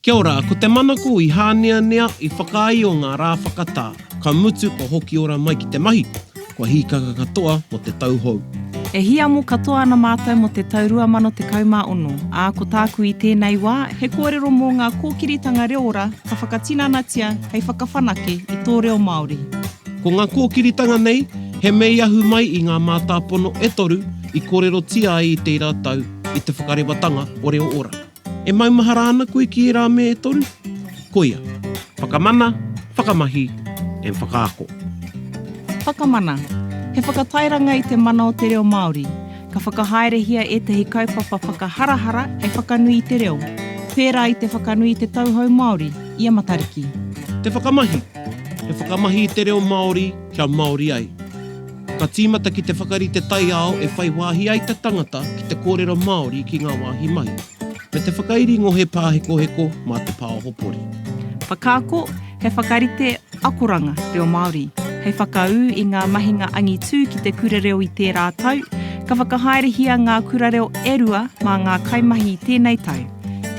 Kia ora, ko te manako i hāneanea, i whakaaio ngā rā whakatā, ka mutu kua hoki ora mai ki te mahi, kua hīkaka katoa mō te tau hou. E hiamo katoa ana mātou mō te tau 2016, ā, ko tāku i tēnei wā, he kōrero mō ngā kōkiritanga reo ora ka whakatinanatia hei whakawhanake i tō reo Māori. Ko ngā kōkiritanga nei, he mei ahu mai i ngā mātāpono e toru i kōrerotia ai i tērā tau i te whakarewatanga o Reo Ora. E maumahara ana koe ki ērā mea e toru? Koia, whakamana, whakamahi, and whakaako. Whakamana, He whakatairanga i te mana o te reo Māori. Ka whakahaerehia ētahi kaupapa whakaharahara hei whakanui i te reo, pērā i te whakanui i te Tau Hou Māori, i a Matariki. Te whakamahi, He whakamahi i te reo Māori kia Māori ai. Ka tīmata ki te whakarite taiao e whai wāhi ai te tangata ki te kōrero Māori ki ngā wāhi mahi, me te whakairi ngohe pāhekoheko mā te pāoho pori. Whakaako, he whakarite akoranga reo Māori, hei whakaū i ngā mahinga angitū ki te kura reo i tērā tau, ka whakahaerehia ngā kura reo e rua mā ngā kaimahi i tēnei tau,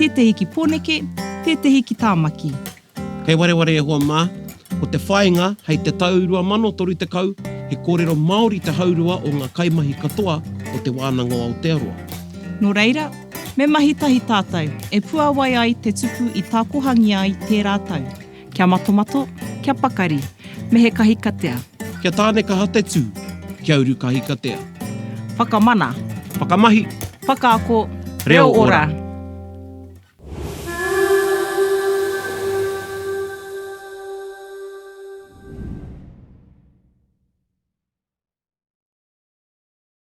tētehi ki Pōneke, tētehi ki Tāmaki. Kei wareware e hoa mā, ko te whāinga hei te tau 2030 he kōrero Māori te haurua o ngā kaimahi katoa o Te Wānanga o Aotearoa. Nō reira, me mahi tahi tātou e puāwai ai te tupu i tākohangia ai tērā tau. Kia matomato, kia pakari, me he kahikatea. Kia tānekaha te tū, kia uru kahikatea. Whakamana. Whakamahi. Whakaako. Reo ora.